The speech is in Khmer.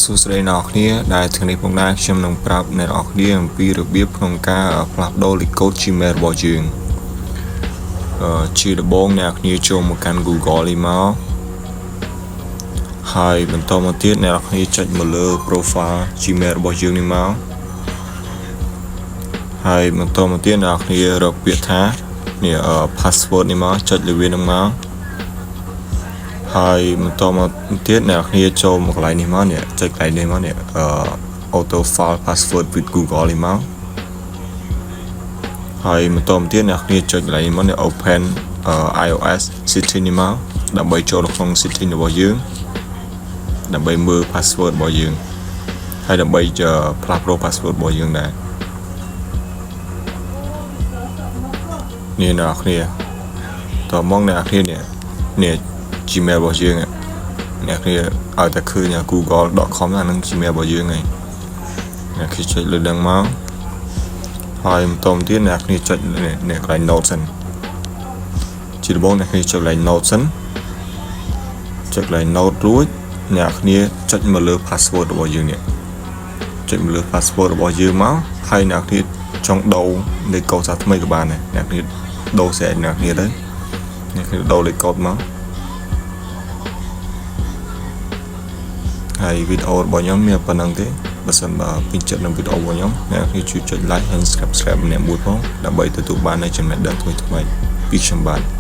សួស្តីអ្នកនរគ្នាដែលថ្ងៃនេះផងដែរខ្ញុំនឹងប្រាប់អ្នកនរគ្នាអំពីរបៀបក្នុងការផ្លាស់ប្ដូរលេខកូដ Gmail របស់យើងជាដំបូងអ្នកនរគ្នាចូលមកកាន់ Google នេះមកហើយបន្តមកទៀតអ្នកនរគ្នាចុចមកលើ profile Gmail របស់យើងនេះមកហើយបន្តមកទៀតអ្នកនរគ្នារកពាក្យថានេះ password នេះមកចុចលើវានឹងមកហើយបន្តមកទៀតអ្នកគ្នាចូលមកកន្លែងនេះមកនេះចុចកន្លែងនេះមកនេះអឺ auto fill password with Google នេះមកហើយបន្តមកទៀតអ្នកគ្នាចុចកន្លែងនេះមកនេះ open iOS setting នេះមកដើម្បីចូលនៅក្នុង setting របស់យើងដើម្បីមើល password របស់យើងហើយដើម្បីផ្លាស់ប្ដូរ password របស់យើងដែរនេះអ្នកគ្នាតមកអ្នកគ្នានេះនេះ Gmail របស់យើងអ្នកគ្នាឲ្យតែឃើញ google.com អាហ្នឹង Gmail របស់យើងហើយអ្នកគ្នាចុចលើនឹងមកហើយបន្តមកទៀតអ្នកគ្នាចុចនេះកន្លែង note សិនជាដំបូងអ្នកគ្នាចុចកន្លែង note សិនចុចកន្លែង note រួចអ្នកគ្នាចុចមកលើ password របស់យើងនេះចុចមកលើ password របស់យើងមកហើយអ្នកគ្នាចង់ដូរលេខកូដសាថ្មីក៏បានដែរអ្នកគ្នាដូរស្រែកអ្នកគ្នាទៅអ្នកគ្នាដូរលេខកូដមកហើយវីដេអូរបស់ខ្ញុំមានប៉ុណ្្នឹងទេបើសិនបើពេញចិត្តនឹងវីដេអូរបស់ខ្ញុំអ្នកគ្នាជួយចុច like ហើយ subscribe ម្នាក់មួយផងដើម្បីទទួលបាននូវចំណេះដឹងថ្មីៗពីខ្ញុំបាទ។